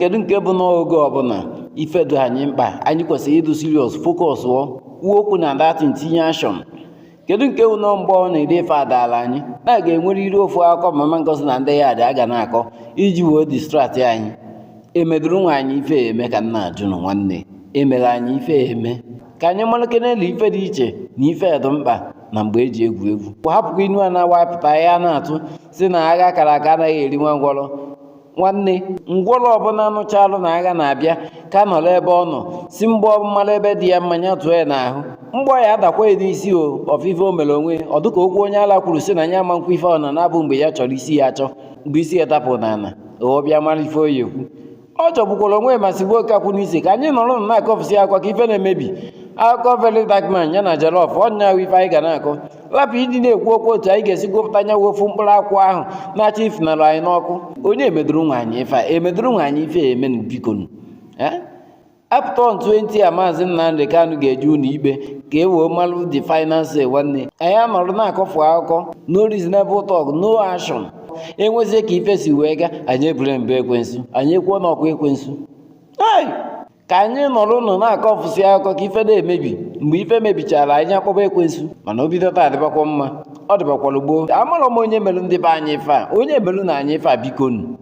Kedu nke bụ n'oge ọbụla ife dị anyị mkpa, anyị kwesịrị ịdụ serious, focus, kwuo okwu na datin, tinye action? Kedu nke bụ nọ mgbe ọ na-ede ife adala anyị na a ga-enwerịrị ofu akụkọ Mama Ngozi na ndị ya dị a ga na-akọ iji wee distract anyị? Emeduru nwa anyị ife eme ka nna ajụ nụ nwanne, emere anyị ife eme ka anyị mara kenelu ife dị iche na ife dị mkpa na mgbe eji egwu egwu. Hapụkwa inu a na-awapụta ya na-atụ si na agha kara aka anaghị eri nwa ngwọrọ. Nwanne, ngwọrọ ọbụla nụchalụ na agha na-abịa ka nọrọ ebe ọ nọ si mgbọ mara ebe dị ya mmanya tụọ ya n'ahụ, mgbọ ya adakwa ya n'isi. O ọfịfe o mere onwe ọ dịka okwu onye ala kwuru si na ya ama nkwu ife ọ na na-abụ mgbe ya chọrọ isi ya achọ, mgbe isi ya dapụ n'ala, ọ bịa mara ife oyi ekwu. Ọ chọgbukwara onwe ma sigbuo kakwụ n'isi. Ka anyị nọrọ na-akọfụsị akwa ka ife na-emebi akụkọ Very Dark Man ya na Jollof ọnya ahụ, ife anyị ga na-akọ, lapụ ịdị na-ekwu okwu otu anyị ga-esi gụpụta nyanwụ ofu mkpụrụ akwụ ahụ na-achọ ifunalụ anyị n'ọkụ. Onye emeduru nwa anyị ife a, emeduru nwa anyị ife eme, bikonu. Apụta on 20 a, Maazị Nnamdi Kanu ga-eje ụlọ ikpe ka e wee malụ the finance. Nwanne, anyị anọrọ na-akọfu akụkọ, no reasonable talk, no action. Enwezie ka ife si wee gaa, anyị ebure mbụ ekwensu, anyị ekwuo n'ọkwa ekwensu. Ka anyị nọrọ ụnụ na-akọfụsị akụkọ ka ife na-emebi, mgbe ife mebichara, anyị akpọba ekwensu. Mana o bido taa dịbakwa mma, ọ dịbakwara gboo. Amarọ m onye merụ ndị be anyị ife a, onye merụ na anyị ife a, bikonu.